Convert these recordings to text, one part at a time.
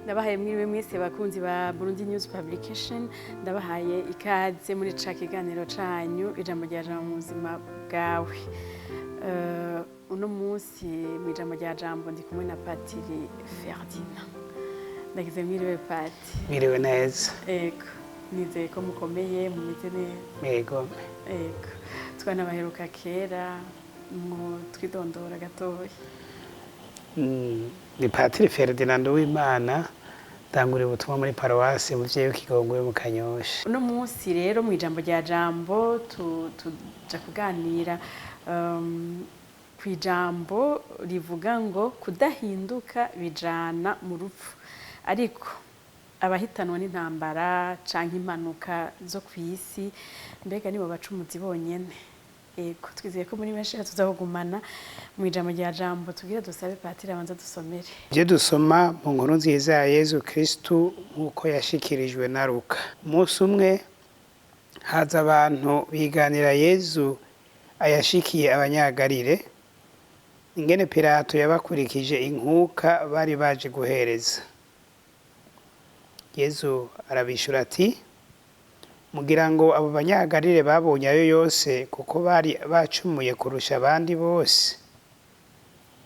Ndabahaye mwiriwe mwese bakunzi ba Burundi News Publication. Ndabahaye ikaze muri ca kiganiro canyu Ijambo rya Jambo mu buzima bwawe. Uno munsi mu Ijambo rya Jambo ndi kumwe na Patiri Ferdinand. Ndagize mwiriwe, Pati. Mwiriwe neza. Ego, nizeye ko mukomeye, mumeze neza. Yego. Ego, twanabaheruka kera. Mu twidondora gatoya. Ni Patiri Ferdinand Uwimana, ndangurira ubutumwa muri paruwasi Muvyeyi w'Ikigongwe mu Kanyosha. Uno munsi rero mu Ijambo rya Jambo tuja kuganira ku ijambo rivuga ngo kudahinduka bijana mu rupfu, ariko abahitanwa n'intambara canke impanuka zo kw'isi, mbega nibo bacumuzi bonyene? Ego, twizeye ko muri benshi tuzahugumana mu Ijambo rya Jambo. Tubwire, dusabe patiri abanza dusomere. Ibyo dusoma mu Nkuru Nziza ya Yezu Kristu nk'uko yashikirijwe na Luka. Umunsi umwe haza abantu biganira Yezu ayashikiye Abanyagarire, ingene Pilato yabakurikije inkuka bari baje guhereza. Yezu arabishura ati: "Mugira ngo abo Banyagarire babonye ayo yose kuko bari bacumuye kurusha abandi bose?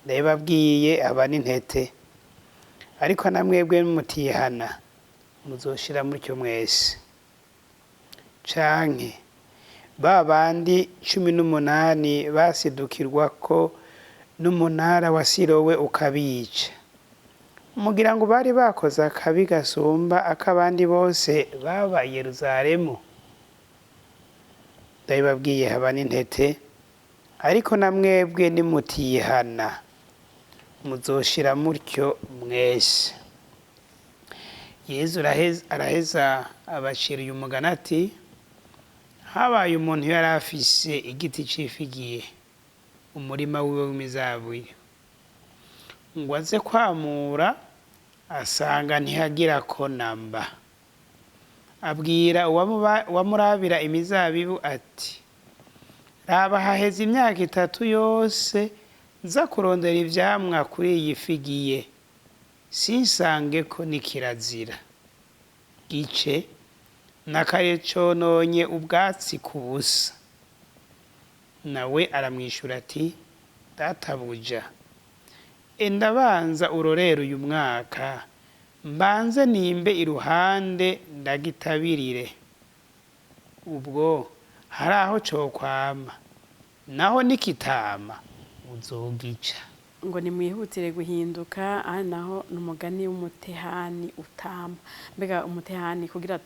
Ndabibabwiye, aba n'intete. Ariko namwebwe mutihana muzoshira mutyo mwese. Canke ba bandi 18 basidukirwako n'umunara wa Silowe ukabica, mugira ngo bari bakoze akabi gasumba ak'abandi bose baba i Yeruzalemu? Ndabibabwiye, haba n'intete. Ariko namwebwe nimutihana muzoshira mutyo mwese." Yezu araheza abacira uyu mugani ati: "Habaye umuntu yari afise igiti c'ifigiye, umurima wiwe w'imizabibu. Ngo aze kwamura, asanga ntihagirako namba. Abwira uwamurabira imizabibu ati: 'Raba, haheze imyaka 3 yose nza kurondera ivyamwa kuri iyi figiye, sinsangeko n'ikirazira. Gice, na kare cononye ubwatsi ku busa.' Nawe aramwishura ati: 'Databuja, enda banza urorere uyu mwaka, mbanze nimbe iruhande ndagitabirire. Ubwo hari aho cokwama, naho nikitama uzogica.'" Ngo nimwihutire guhinduka. Aha naho ni umugani w'umutehani utama. Mbega umutehani, kugira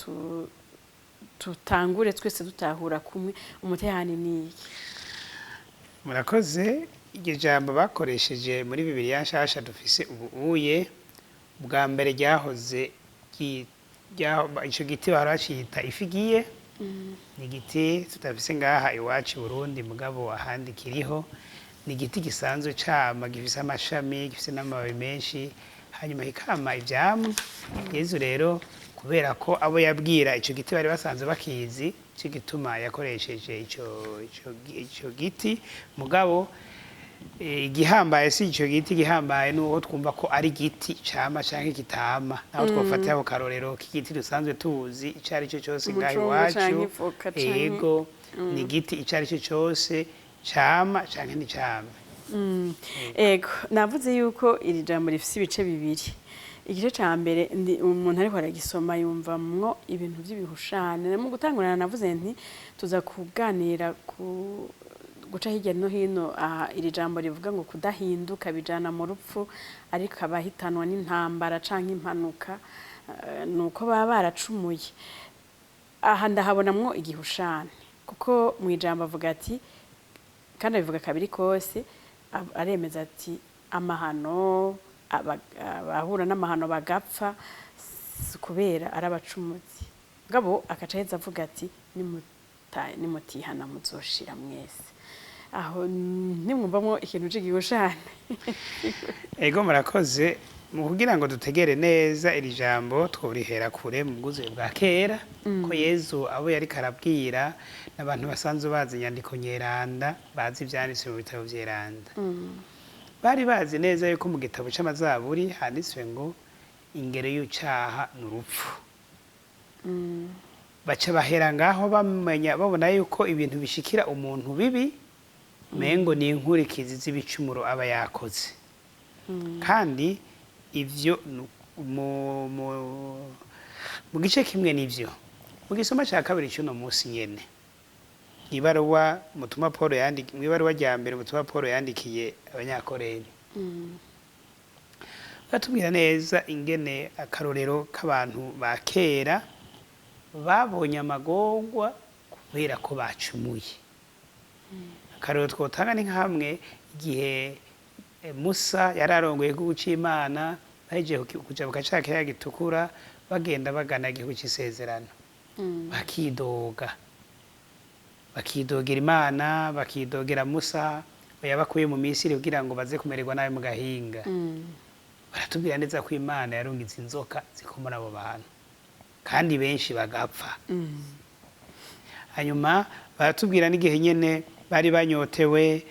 tutangure twese dutahura kumwe, umutehani ni iki? Murakoze. Iryo jambo bakoresheje muri Bibiliya nshasha dufise ubu uye, bwa mbere ryahoze ico giti bahora bacita ifigiye. Ni igiti tudafise ngaha iwacu i Burundi, mugabo ahandi kiriho. Ni igiti gisanzwe cama, gifise amashami, gifise n'amababi menshi, hanyuma kikama ivyamwa. Yezu rero, kubera ko abo yabwira ico giti bari basanzwe bakizi, ico gituma yakoresheje ico giti. Mugabo igihambaye si ico giti, igihambaye nuko twumva ko ari igiti cama canke kitama, naho twofatira ako karorero k'igiti dusanzwe tuzi ico ari cyo cose ngaha Umucungwe iwacu. Canke ivoka Ego, ni igiti ico ari cyo cose cama canke nticame. Ego, navuze yuko iri jambo rifise ibice bibiri. Igice ca mbere, umuntu ariko aragisoma yumvamwo ibintu vy'ibihushane. Mu gutangurana navuze nti tuza kuganira ku guca hirya no hino aha iri jambo rivuga ngo kudahinduka bijana mu rupfu, ariko abahitanwa n'intambara canke impanuka nuko baba baracumuye. Aha ndahabonamwo igihushane, kuko mu ijambo avuga ati, kandi abivuga kabiri kose, aremeza ati amahano, abahura n'amahano bagapfa si kubera ari abacumuzi. Ngabo akaca aheza avuga ati nimutihana muzoshira mwese. Aho ntimwumvamwo ikintu c'igihushane? Ego, murakoze. Mu kugira ngo dutegere neza iri jambo, tworihera kure mu bwuzuye bwa kera, ko Yezu abo yariko arabwira n'abantu basanzwe bazi inyandiko nyeranda, bazi ivyanditswe mu bitabo vyeranda. Bari bazi neza yuko mu gitabo c'Amazaburi handitswe ngo Ingero y'icyaha ni urupfu. Baca bahera ngaho, bamenya, babona yuko ibintu bishikira umuntu bibi mengo ni inkurikizi z'ibicumuro aba yakoze. Kandi ivyo mu gice kimwe n'ivyo mu gisoma cya kabiri cy'uno munsi nyene, ibaruwa mutuma Paul yandiki, mu ibaruwa rya mbere mutuma Paul yandikiye Abanyakoreni, batubwira neza ingene akarorero k'abantu ba kera babonye amagorwa kubera ko bacumuye. Akarorero twotanga ni nk'hamwe igihe Musa yari arongoye igihugu c'Imana, bahejeje kujabuka ca kiyaga gitukura, bagenda bagana igihugu c'isezerano, bakidoga, bakidogera Imana, bakidogera Musa yabakuye mu Misiri kugira ngo baze kumererwa nabi mu gahinga. Baratubwira neza ko Imana yarungitse inzoka zikomora abo bantu, kandi benshi bagapfa. Hanyuma baratubwira n'igihe nyene bari banyotewe,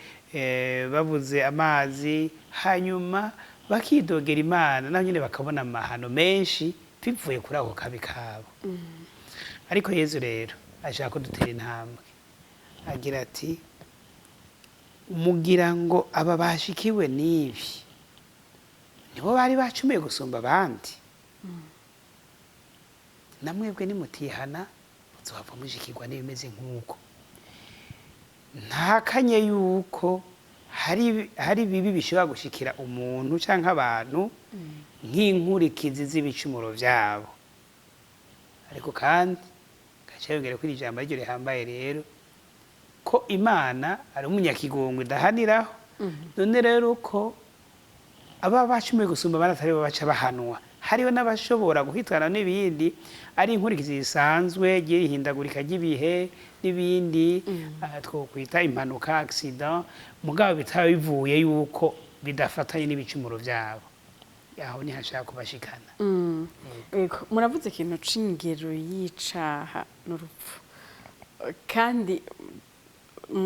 babuze amazi, hanyuma bakidogera Imana, naho nyene bakabona amahano menshi bivuye kuri ako kabi kabo. Ariko Yezu rero ashaka ko dutera intambwe, agira ati: "Mugira ngo aba bashikiwe n'ibi nibo bari bacumuye gusumba abandi? Namwebwe nimutihana muzohava mushikirwa n'ibimeze nk'uko." Ntakanye yuko hari bibi bishobora gushikira umuntu canke abantu nk'inkurikizi z'ibicumuro vyabo, ariko kandi gaca yongera ko iri jambo ariryo rihambaye rero, ko Imana ari umunyakigongwe idahaniraho. None rero ko aba bacumuye gusumba abandi atari bo baca bahanwa, hariho n'abashobora guhitana n'ibindi ari inkurikizi zisanzwe ry'ihindagurika ry'ibihe n'ibindi, twokwita impanuka, accident, mugabo bitaba bivuye yuko bidafatanye n'ibicumuro vyabo. Aho niho ashaka kubashikana. Ego, muravuze ikintu c'ingero y'icaha n'urupfu, kandi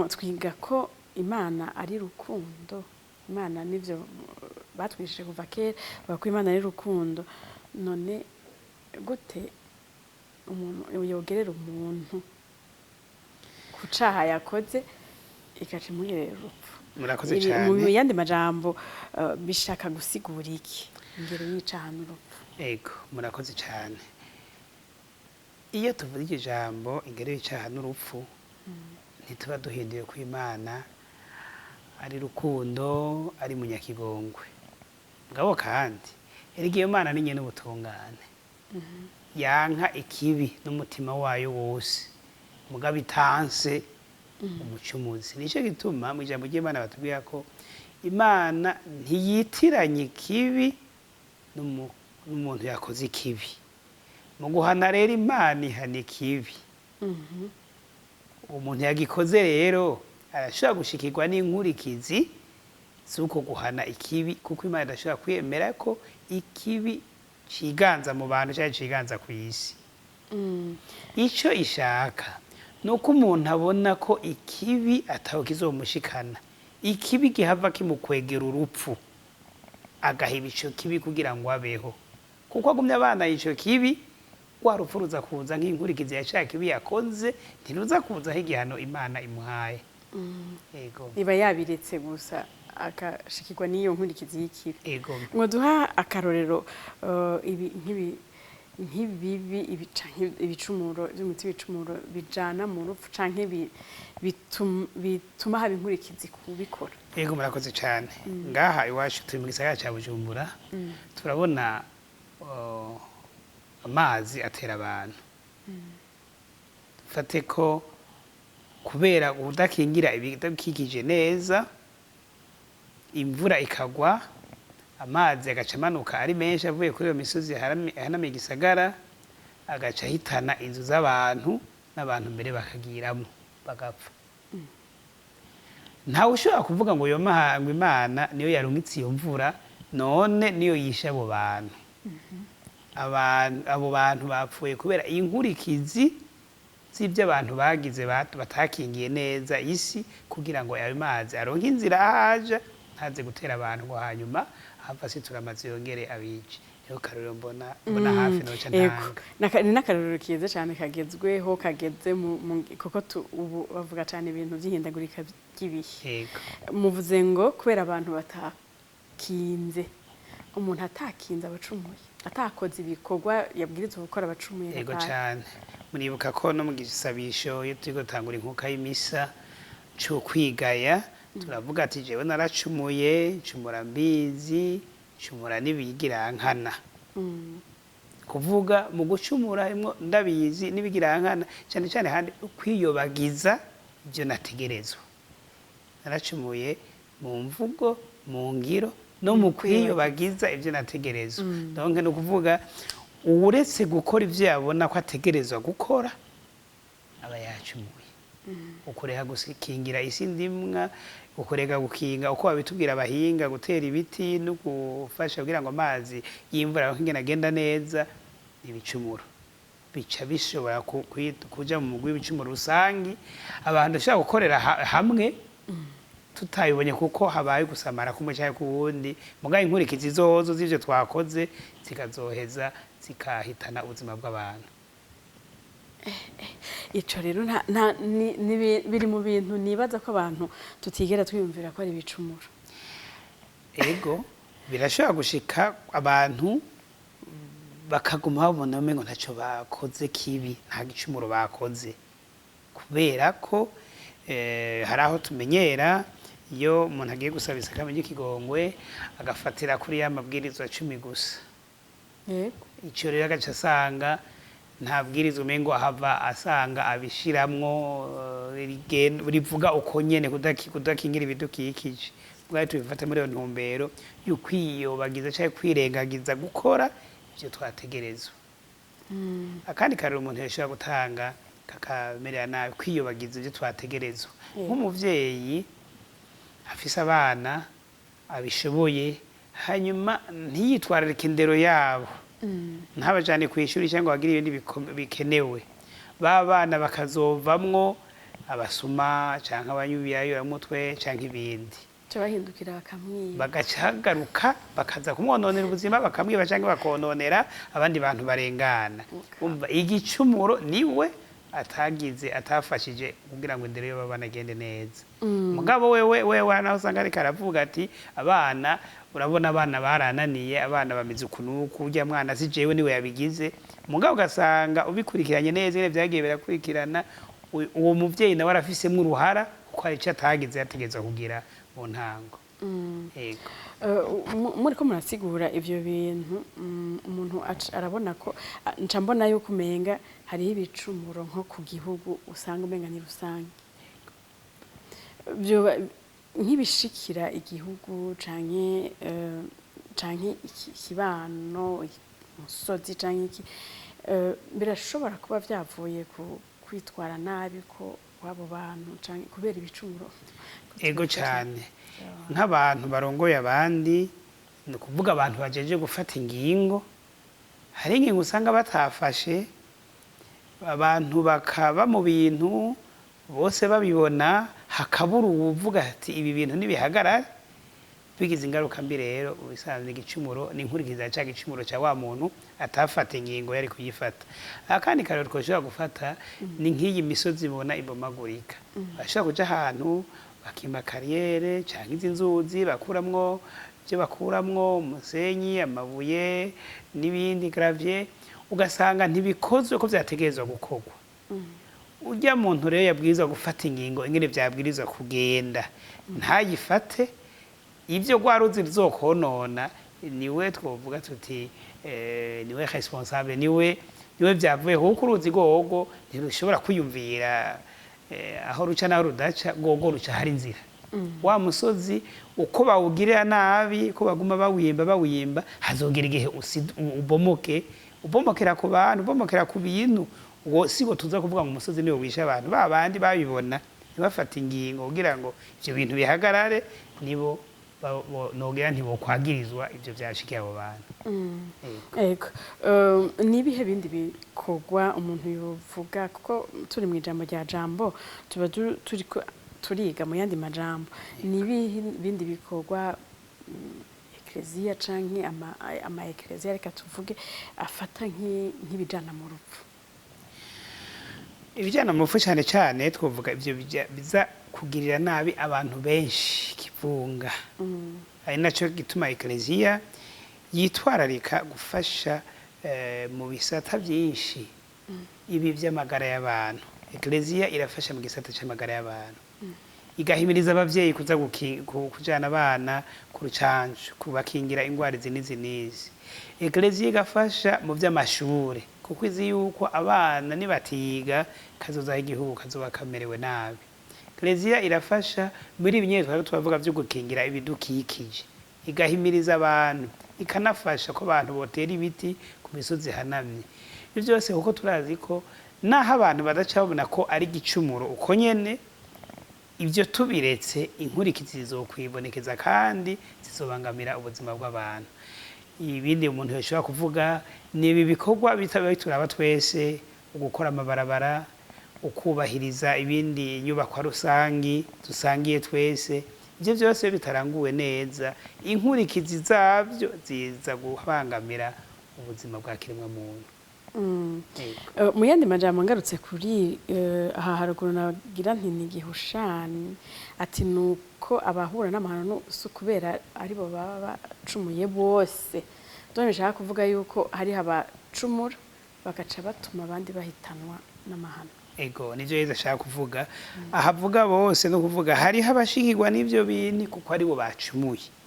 twiga ko Imana ari rukundo. Imana nivyo batwigishije kuva kera, bavuga ko Imana ari rukundo. None gute umuntu yogerera umuntu ku caha yakoze igaca imugerera urupfu? Murakoze Ibi mu cane. yandi majambo, bishaka gusigura iki, ingero y'icaha n'urupfu? Ego, murakoze cyane. Iyo tuvuze iryo jambo ingero y'icaha n'urupfu, ntituba duhinduye ko Imana ari rukundo, ari munyakigongwe. Ngabo kandi erega iyo Mana ni nyene ubutungane, yanka ikibi n'umutima wayo wose, mugabo itanse umucumuzi. Nicyo gituma mu ijambo ry'Imana batubwira ko Imana ntiyitiranya ikibi n'umuntu yakoze ikibi. Mu guhana rero, Imana ihana ikibi. Umuntu yagikoze rero arashobora gushikirwa n'inkurikizi z'uko guhana ikibi, kuko Imana idashobora kwemera ko ikibi ciganza mu bantu cyangwa ciganza ku isi. Icyo ishaka ni uko umuntu abona ko ikibi ataho kizomushikana, ikibi gihava kimukwegera urupfu, agaheba ico kibi kugira ngo abeho, kuko agumye abana ico kibi, rwa rupfu ruza kuza nk'inkurikizi ya ca kibi yakoze, ntiruza kuzaho igihano Imana imuhaye. Ego. Iba yabiretse gusa akashikirwa n'iyo nkurikizi y'ikibi. Ego. Ngo duha akarorero, ibi nk'ibibi ibi canke ibicumuro vy'umuti, ibicumuro bijana mu rupfu canke bituma haba inkurikizi kubikora. Yego, murakoze cyane. Ngaha iwacu turi mu gisagara cya Bujumbura, turabona amazi atera abantu. Dufate ko kubera udakingira ibidukikije neza, imvura ikagwa, amazi agaca amanuka ari menshi avuye kuri iyo misozi ihanamiye igisagara, agaca ahitana inzu z'abantu n'abantu mbere bakagiramo bagapfa. Ntawe ushobora kuvuga ngo iyo ngo Imana niyo yarungitse iyo mvura, none niyo yishe abo bantu. Abo bantu bapfuye kubera inkurikizi z'ibyo abantu bagize, batakingiye neza isi kugira ngo ayo mazi aronke inzira ahaja, ntaze gutera abantu ngo hanyuma Ahava asitura amazu yongere abice. Niho karorero mbona hafi noca Ego. ntanga. Ni n'akarorero keza cyane kagezweho, kageze kuko ubu bavuga cyane ibintu by'ihindagurika ry'ibihe. Muvuze ngo kubera abantu batakinze, umuntu atakinze abacumuye, atakoze ibikorwa yabwirizwa gukora abacumuye. Ego gatanu. Cyane. Muribuka ko no mu gisabisho, iyo turiko dutangura inkuka y'imisa co kwigaya, turavuga ati: "Jewe naracumuye, ncumura mbizi, ncumura n'ibigirankana." Kuvuga mu gucumura harimwo ndabizi n'ibigirankana, cyane cyane handi kwiyobagiza ibyo nategerezwa. Naracumuye mu mvugo, mu ngiro no mu kwiyobagiza ibyo nategerezwa. Donc ni ukuvuga uretse gukora ibyo yabona ko ategerezwa gukora, aba yacumuye. Ukureka gukingira isi ndimwa, ukureka gukinga uko babitubwira abahinga, gutera ibiti no gufasha kugira ngo amazi y'imvura aronke ingene agenda neza, ibicumuro bica bishobora kuja mu mugwi w'ibicumuro rusangi abantu dushobora gukorera hamwe tutayibonye, kuko habaye gusamara kumwe cyangwa kuwundi. Mugabo inkurikizi zozo z'ivyo twakoze zikazoheza zikahitana ubuzima bw'abantu. Ico rero biri mu bintu nibaza ko abantu tutigera twiyumvira ko ari ibicumuro. Ego, birashobora gushika abantu bakaguma babona umengo ntacyo bakoze kibi, nta gicumuro bakoze, kubera ko hari aho tumenyera iyo umuntu agiye gusaba isakaramentu ry'ikigongwe agafatira kuri ya mabwirizwa 10 gusa. Icyo rero agaca asanga nta bwirizwa umengo ahava asanga abishiramwo rivuga uko nyene kudakingira ibidukikije. Bwari tubifate muri iyo ntumbero y'ukwiyobagiza canke kwirengagiza gukora ivyo twategerezwa. Akandi karero umuntu yashobora gutanga kakamerera nabi kwiyobagiza ivyo twategerezwa, nk'umuvyeyi afise abana abishoboye, hanyuma ntiyitwararike indero yabo, ntabajane ku ishuri cyangwa bagire ibindi bikenewe, ba bana bakazovamwo abasuma canke abanywa ibiyayuramutwe canke ibindi. Ca bahindukira bakamwiba. Bagacagaruka bakaza kumwononera ubuzima, bakamwiba canke bakononera abandi bantu barengana. Umva, igicumuro niwe atagize, atafashije kugira ngo indero y'abana agende neza. Mugabo wewe hano usanga ariko aravuga ati: "Abana, urabona abana barananiye, abana bameze uku n'uku, urya mwana si jewe, niwe yabigize." Mugabo ugasanga ubikurikiranye neza ingene vyagiye birakurikirana, uwo muvyeyi nawe arafisemwo uruhara, kuko hari ico atagize yategerezwa kugira mu ntango. Yego. Muriko murasigura ivyo bintu, umuntu arabona ko nca mbona yuko umenga hariho ibicumuro nko ku gihugu usanga umenga ni rusange, vyoba nk'ibishikira igihugu canke ikibano, umusozi canke iki, birashobora kuba vyavuye ku kwitwara nabi ko kw'abo bantu canke kubera ibicumuro. Ego cyane. Nk'abantu barongoye abandi, ni ukuvuga abantu bajeje gufata ingingo, hari ingingo usanga batafashe, abantu bakaba mu bintu bose babibona, hakabura uwuvuga ati: "Ibi bintu ntibihagarare." Bigize ingaruka mbi rero, ubisanzwe igicumuro ni inkurikizi ya ca gicumuro ca wa muntu atafata ingingo yari kuyifata. Akandi karero twoshobora gufata ni nk'iyi misozi ibona ibomagurika. Bashobora kuja ahantu bakimba carrière canke izi nzuzi, bakuramwo ibyo bakuramwo, umusenyi, amabuye n'ibindi, gravier, ugasanga ntibikozwe ko vyategerezwa gukorwa. Urya muntu rero yabwirizwa gufata ingingo ingene vyabwirizwa kugenda ntayifate, ivyo rwa ruzi ruzokonona, niwe twovuga tuti niwe responsable, niwe vyavuye, kuko uruzi rworwo ntirushobora kwiyumvira aho ruca n'aho rudaca. Rworwo ruca hari inzira. Wa musozi uko bawugirira nabi, uko baguma bawimba bawimba, hazogera igihe ubomoke, ubomokera ku bantu, ubomokera ku bintu. Uwo sibo tuza kuvuga ngo umusozi niwe wishe abantu. Ba bandi babibona ntibafate ingingo kugira ngo ivyo bintu bihagarare, nibo nogira ntibokwagirizwa ivyo vyashikiye abo bantu. Yego. Ego. Nibihe bindi bikorwa umuntu yovuga? Kuko turi mu ijambo rya jambo, tuba turiko turiga mu yandi majambo. Nibihe bindi bikorwa? Ekleziya canke ama ekleziya, reka tuvuge, afata nk'ibijana mu rupfu? Ibijyana mu rupfu cyane cyane twavuga ibyo biza kugirira nabi abantu benshi kivunga, ari nacyo gituma Ekleziya yitwararika gufasha mu bisata byinshi ibi by'amagara y'abantu. Ekleziya irafasha mu gisata cy'amagara y'abantu, igahimiriza abavyeyi kuza kujana abana ku rucanco, kubakingira ingwara izi n'izi n'izi. Ekleziya igafasha mu by'amashure, kuko izi yuko abana nibatiga kazozaho igihugu kazoba kamerewe nabi. Ekleziya irafasha muri ibi nyene twari turavuga vyo gukingira ibidukikije, igahimiriza abantu, ikanafasha ko abantu botera ibiti ku misozi ihanamye. Ibyo byose kuko turazi ko naho abantu badaca babona ko ari igicumuro uko nyene, ibyo tubiretse inkurikizi zizokwibonekeza kandi zizobangamira ubuzima bw'abantu. Ibindi umuntu yoshobora kuvuga ni ibi bikorwa bitaba bituraba twese: ugukora amabarabara, ukubahiriza ibindi nyubakwa rusangi dusangiye twese. Ibyo byose iyo bitaranguwe neza, inkurikizi zabyo ziza kubangamira ubuzima bwa kiremwamuntu. Yego. Mu yandi majambo, ngarutse kuri aha haruguru, nagira nti ni igihushani, ati nuko abahura n'amahano si ukubera aribo baba bacumuye bose. Donc bishaka kuvuga yuko hariho abacumura bagaca batuma abandi bahitanwa n'amahano. Ego, nivyo Yezu ashaka kuvuga. Ahavuga bose no kuvuga hariho abashikirwa n'ivyo bintu kuko aribo bacumuye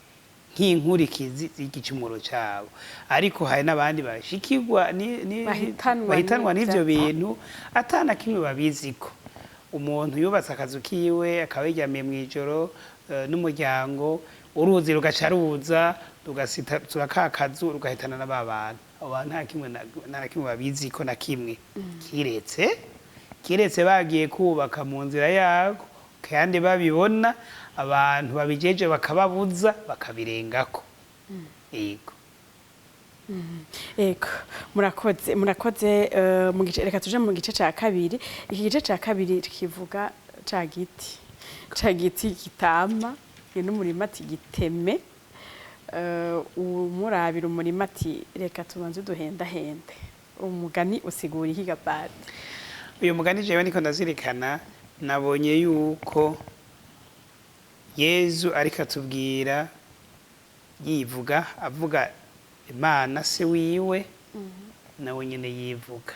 nk'inkurikizi z'igicumuro cabo, ariko hari n'abandi bashikirwa Bahitanwa bahitanwa n'ivyo n'ivyo bintu atana kimwe babiziko. Umuntu yubatse akazu kiwe, akaba yiryamiye mw'ijoro n'umuryango, uruzi rugaca ruza rugasita ka kazu, rugahitana na ba bantu. Abo bantu nta kimwe nta na kimwe babiziko na kimwe, kiretse bagiye kubaka mu nzira yako kandi babibona, abantu babijeje bakababuza, bakabirengako. Yego. Ego, murakoze, murakoze. Mu gice, reka tuje mu gice ca kabiri. Iki gice ca kabiri kivuga ca giti kitama ni n'umurima, ati giteme. Umurabira umurima ati reka tubanze duhendahende. Umugani usigura iki, Gapadi? Uyu mugani jewe niko ndazirikana, nabonye yuko Yezu ariko atubwira yivuga, avuga Imana se wiwe, nawe nyene yivuga.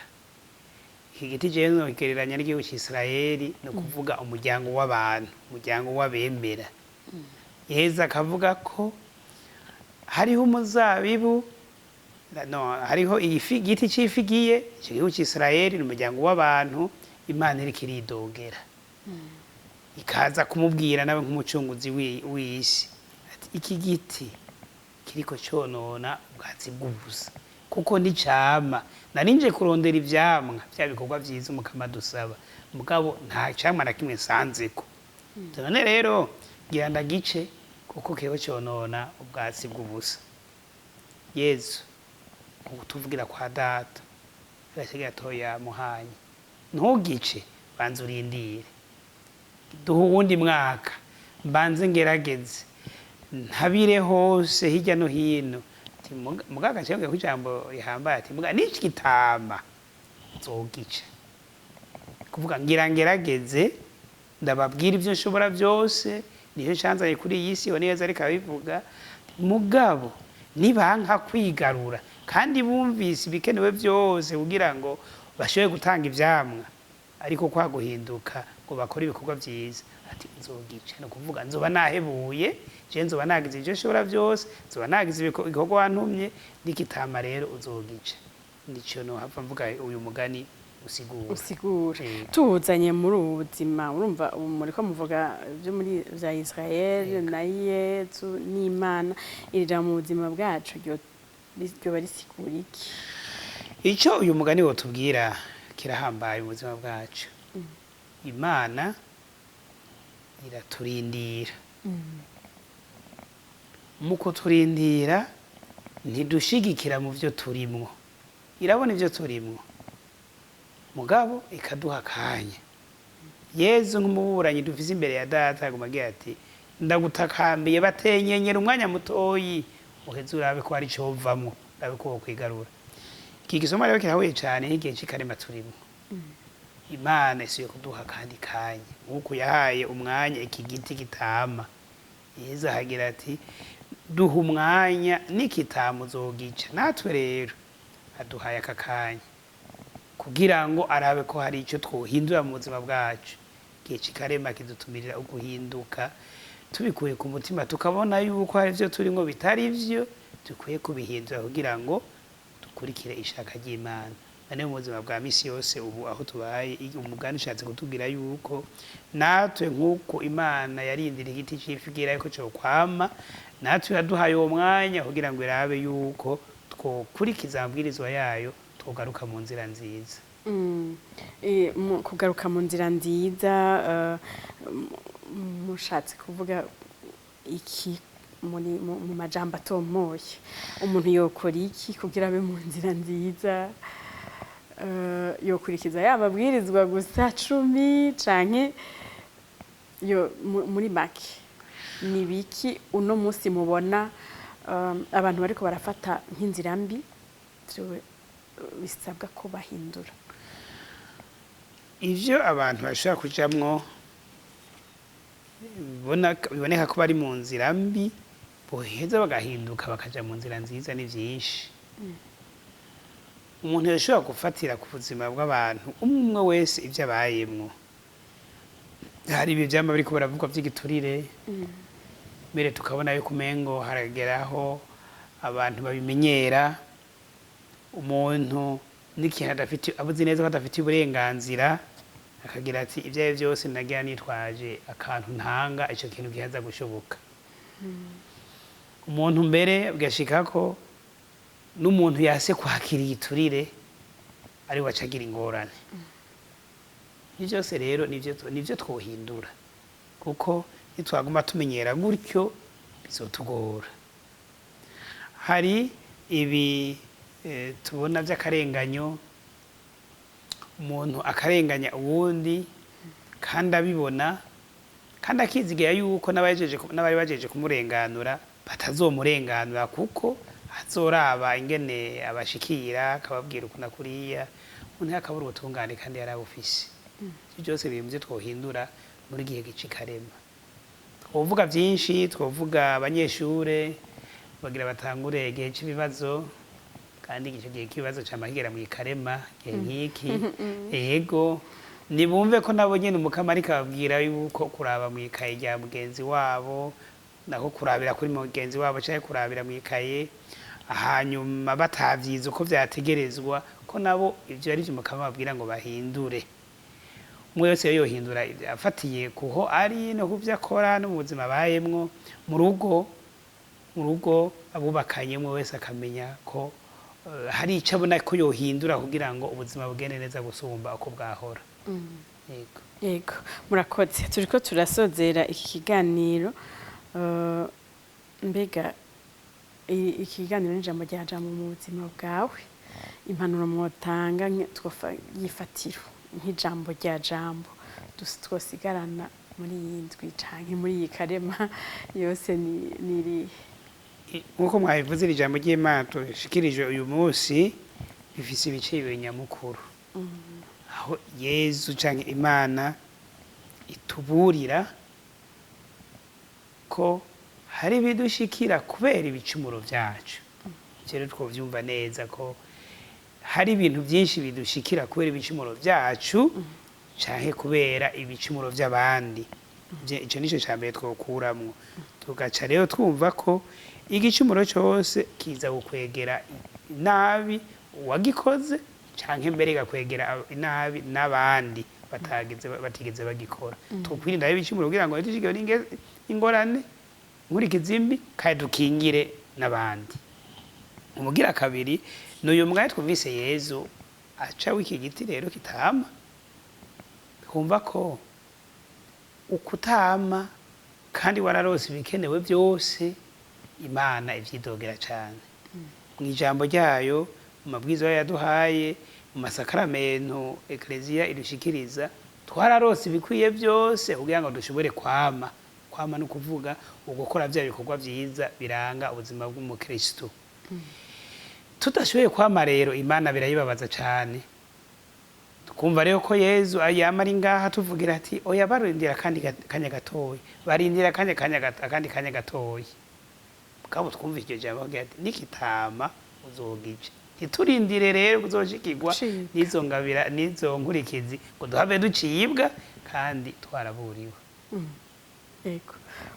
Iki giti jewe nogereranya n'igihugu c'Isirayeli, ni ukuvuga umuryango w'abantu, umuryango w'abemera. Yezu akavuga ko hariho umuzabibu, no, hariho igiti c'ifigiye. Ico gihugu c'Isirayeli ni umuryango w'abantu Imana iriko iridogera, ikaza kumubwira nawe nk'umucunguzi w'isi ati iki giti kiriko conona ubwatsi bw'ubusa, kuko nticama. Narinje kurondera ivyamwa, vya bikorwa vyiza Umukama dusaba, mugabo nta camwa na kimwe nsanzeko. None rero ngira ndagice kuko kiriko conona ubwatsi bw'ubusa. Yezu kutuvugira kwa Data agasigaye atoya muhanye, ntugice, banza urindire, duha uwundi mwaka mbanze ngerageze ntabire hose hirya no hino. Ati, muga agace ko ijambo rihambaye, ati muga n'iki gitama nzogica. Kuvuga ngira ngerageze ndababwira ibyo nshobora byose, niyo ncanzanye kuri iyi si neza. Ariko abivuga, mugabo nibanka kwigarura kandi bumvise ibikenewe byose kugira ngo bashobore gutanga ivyamwa, ariko kwa guhinduka ngo bakore ibikorwa vyiza, ati nzogica. Ni ukuvuga nzoba nahebuye, je nzoba nagize ivyo nshobora byose, nzoba nagize ibikorwa wantumye. N'igitama rero uzogica. Nico nohava mvuga uyu mugani usigura. Usigura. Yego. Tuwuzanye muri ubu buzima, urumva ubu muriko muvuga byo muri vya Israel na Yezu n'Imana, iri jambo mu buzima bwacu ryoba risigura iki? Icyo uyu mugani wotubwira kirahambaye mu buzima bwacu. Imana iraturindira. Mu kuturindira ntidushigikira mu byo turimwo, irabona ibyo turimwo, mugabo ikaduha akanya. Yezu nk'umuburanyi dufise imbere ya Data aguma agira ati ndagutakambiye, batenyenyera umwanya mutoyi. Uheze urabe ko hari icovamwo, urabe ko wokwigarura. Iki gisoma rero kirahuye cane n'igihe c'ikarema turimo. Imana isubiye kuduha akandi kanya, nk'uko yahaye umwanya iki giti kitama. Yezu ahagira ati: "Duha umwanya, nikitama uzogica." Natwe rero aduhaye aka kanya kugira ngo arabe ko hari icyo twohindura mu buzima bwacu. Igihe c'ikarema kidutumirira uguhinduka tubikuye ku mutima, tukabona yuko hari ibyo turimo bitari byo, dukwiye kubihindura kugira ngo dukurikire ishaka ry'Imana. None mu buzima bwa misi yose ubu aho tubaye, umugani ushatse kutubwira yuko natwe, nk'uko Imana yarindira igiti c'ifigira yuko cokwama, natwe yaduhaye uwo mwanya kugira ngo irabe yuko twokurikiza amabwirizwa yayo, twogaruka mu nzira nziza. Kugaruka mu nzira nziza, mushatse kuvuga iki muri mu majambo atomoye? Umuntu yokora iki kugira abe mu nzira nziza? Yokurikiza ya mabwirizwa gusa 10, canke yo muri make ni biki uno munsi mubona abantu bariko barafata nk'inzira mbi bisabwa ko bahindura? Ivyo abantu bashobora kujamwo biboneka ko bari mu nzira mbi, boheza bagahinduka bakaja mu nzira nziza, ni vyinshi. Umuntu yashobora gufatira ku buzima bw'abantu umwe umwe wese, ivyo abayemwo. Hari ibi vyama biriko biravugwa vy'igiturire, mbere tukabona yuko umengo harageraho abantu babimenyera. Umuntu n'ikintu adafite, abuzi neza ko adafitiye uburenganzira, akagira ati: "Ibyo ari byo byose nagira nitwaje akantu ntanga, ico kintu gihaza gushoboka." Umuntu mbere bigashika ko n'umuntu yase kwakira igiturire ari we acagira ingorane. Ibyo byose rero nivyo twohindura, kuko nitwaguma tumenyera gutyo bizotugora. Hari ibi tubona by'akarenganyo, umuntu akarenganya uwundi kandi abibona, kandi akizigira yuko n'abari bajeje kumurenganura batazomurenganura, kuko azoraba ingene abashikira akababwira uku na kuriya, umuntu akabura ubutungane kandi yarabufise. Ivyo byose biri mu byo twohindura muri gihe c'ikarema. Twovuga byinshi, twovuga abanyeshure bagira batangure igihe c'ibibazo, kandi ico gihe k'ibibazo cama kigera mw'ikarema igihe nk'iki. Ego, nibumve ko nabo nyene Umukama ariko ababwira yuko kuraba mw'ikaye rya mugenzi wabo, nako kurabira kuri mugenzi wabo canke kurabira mw'ikaye hanyuma batavyize uko vyategerezwa, ko nabo ivyo ari vyo Umukama ababwira ngo bahindure. Umwe wese yohindura ivyo afatiye kuho ari no kuvyo akora no mu buzima abayemwo mu rugo abubakanye, umwe wese akamenya ko hari ico abona ko yohindura kugira ngo ubuzima bugende neza gusumba uko bwahora. Yego. Yego, murakoze. Turiko turasozera iki kiganiro. Mbega iki kiganiro n'ijambo rya Jambo mu buzima bwawe, impanuro mwotanga yifatiro nk'ijambo rya Jambo twosigarana muri iyi ndwi canke muri iyi karema yose ni irihe? Nk'uko mwabivuze, iri jambo ry'Imana tushikirije uyu munsi rifise ibice bibiri nyamukuru, aho Yezu canke Imana ituburira ko hari ibidushikira kubera ibicumuro vyacu. Ivyo rero twovyumva neza ko hari ibintu vyinshi bidushikira kubera ibicumuro vyacu canke kubera ibicumuro vy'abandi. Ico nico ca mbere twokuramwo. Tugaca rero twumva ko igicumuro cose kiza gukwegera inabi uwagikoze, canke mbere igakwegera inabi n'abandi batigeze bagikora. Twokwirinda rero ibicumuro kugira ngo ntitushikeho n'ingorane nkurikizi mbi, kandi dukingire n'abandi. Umugira kabiri ni uyu mwanya twumvise Yezu aca w'iki giti rero kitama. Twumva ko ukutama kandi wararose ibikenewe byose, Imana ivyidogera cane. Mu ijambo ryayo, mu mabwiriza yaduhaye, mu masakaramento Ekleziya idushikiriza, twararose ibikwiye byose kugira ngo dushobore kwama. Kwama no kuvuga ugukora bya bikorwa byiza biranga ubuzima bw'umukristo. Tudashoboye kwama rero, Imana birayibabaza cyane. Twumva rero ko Yezu yama ari ngaha tuvugira ati: "Oya, barindira akandi kanya gatoya, barindira akanya kanya akandi kanya gatoya." Mugabo twumva iryo jambo agira ati: "Nikitama uzogije." Ntiturindire rero kuzoshikirwa Gucibwa. n'izo ngabira, n'izo nkurikizi, ngo duhave ducibwa kandi twaraburiwe. Ego,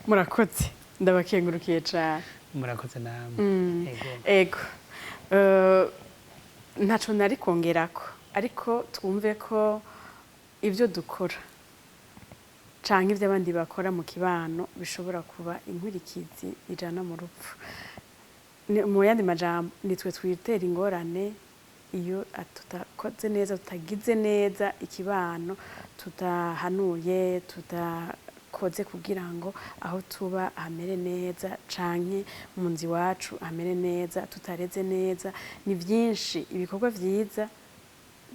murakoze, ndabakengurukiye cyane. Murakoze namwe. Ego. Ego. Ntaco nari kongerako, ariko twumve ko ibyo dukora canke ibyo abandi bakora mu kibano bishobora kuba inkurikizi ijana mu rupfu. Mu yandi majambo, nitwe twitera ingorane iyo tutakoze neza, tutagize neza ikibano, tudahanuye, tudakoze kugira ngo aho tuba hamere neza canke mu nzu iwacu hamere neza, tutareze neza. Ni byinshi, ibikorwa vyiza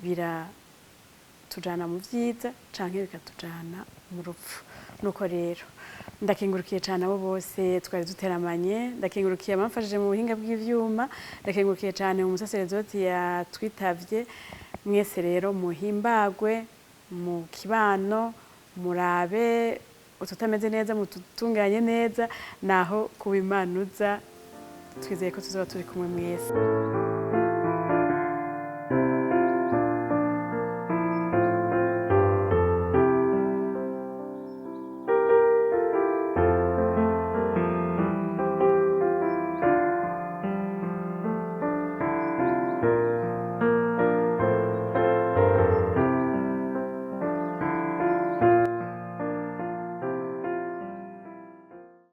biratujana mu vyiza canke bikatujana mu rupfu. Nuko rero ndakengurukiye cyane abo bose twari duteramanye, ndakengurukiye abamfashije mu buhinga bw'ivyuma, ndakengurukiye cyane umusaseredoti yatwitavye. Mwese rero muhimbagwe mu kibano, murabe ututameze neza mututunganye neza, naho kuba Imana uza twizeye ko tuzoba turi kumwe mwese.